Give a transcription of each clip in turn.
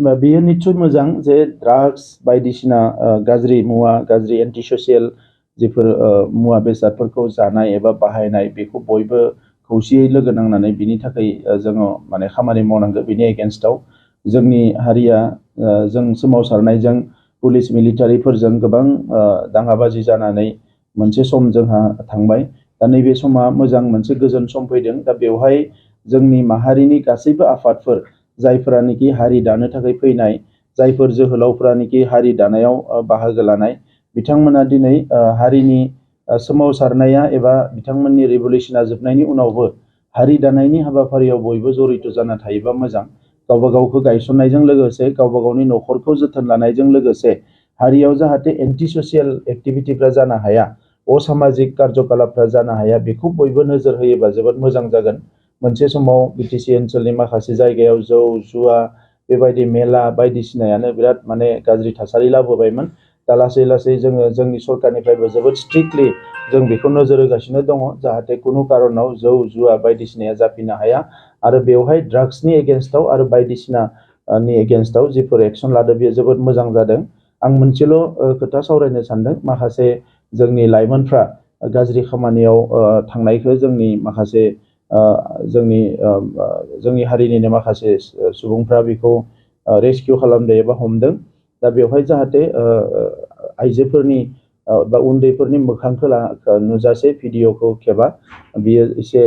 बेयो निश्चय मोजां जे ड्राग्स बायदिसिना गाज्रि मुवा गाज्रि एन्टि ससियेल जिफोर मुवा बेसादफोरखौ जानाय एबा बाहायनाय बेखौ बयबो खौसेयै लोगो नांनानै बिनि थाखाय जोङो माने खामानि मावनांगौ। बिनि एगेन्स्टआव जोंनि हारिया जों सोमावसारनायजों पुलिस मिलिटारिफोरजों गोबां दाङाबाजि जानानै मोनसे सम जोंहा थांबाय। दा नैबे समा मोजां मोनसे गोजोन सम फैदों। दा बेवहाय जोंनि माहारिनि गासैबो आफादफोर जायफोरानोखि हारि दानो थाखाय फैनाय, जायफोर जोहोलावफोरानोखि हारि दानायाव बाहागो लानाय, बिथांमोना दिनै हारिनि सोमावसारनाया एबा बिथांमोननि रिभलिउसना जोबनायनि उनावबो हारि दानायनि हाबाफारियाव बयबो जरित जाना थायोबा मोजां। गावबा गावखौ गायसननायजों लोगोसे गावबा गावनि न'खरखौ जोथोन लानायजों लोगोसे हारियाव जाहाथे एन्टि ससियेल एक्टिभिटिफ्रा जानो हाया, असामाजिक कार्यकलापफ्रा जानो हाया, बेखौ बयबो नोजोर होयोबा जोबोद मोजां जागोन। मोनसे समाव बिटिसि ओनसोलनि माखासे जायगायाव जौ जुवा बेबायदि मेला बायदिसिनायानो बिराद माने गाज्रि थासारि लाबोबायमोन। दा लासै लासै जोङो जोंनि सरकारनिफ्रायबो जोबोद स्ट्रिक्टलि जों बेखौ नोजोर होगासिनो दङ, जाहाथे खुनु कारनाव जौ जुवा बायदिसिनाया जाफिननो हाया। आरो बेवहाय ड्राग्सनि एगेन्स्टआव आरो बायदिसिनानि एगेन्स्टआव जिफोर एक्सन लादों बेयो जोबोद मोजां जादों। आं मोनसेल' खोथा सावरायनो सानदों, माखासे जोंनि लाइमोनफ्रा गाज्रि खामानियाव थांनायखौ जोंनि माखासे जोंनि हारिनिनो माखासे सुबुंफ्रा बेखौ रेस्किउ खालामदों एबा हमदों। दा बेवहाय जाहाथे आइजोफोरनि बा उन्दैफोरनि मोखांखौ नुजासे भिडिअखौ खेबा, बियो एसे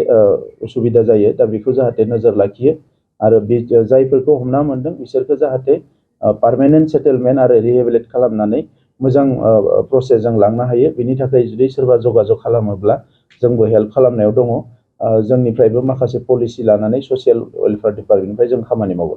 उसुबिदा जायो। दा बेखौ जाहाथे नोजोर लाखियो आरो बे जायफोरखौ हमना मोनदों बिसोरखौ जाहाथे पार्मानेन्ट सेटेलमेन्ट आरो रिहेबिलिट खालामनानै मोजां प्रसेसजों लांनो हायो। बिनि थाखाय जुदि सोरबा जगाजग खालामोब्ला जोंबो हेल्प खालामनायाव दङ। जोंनिफ्रायबो माखासे पलिसि लानानै ससियेल वेलफेयार डिपार्टमेन्टनिफ्राय जों खामानि मावो।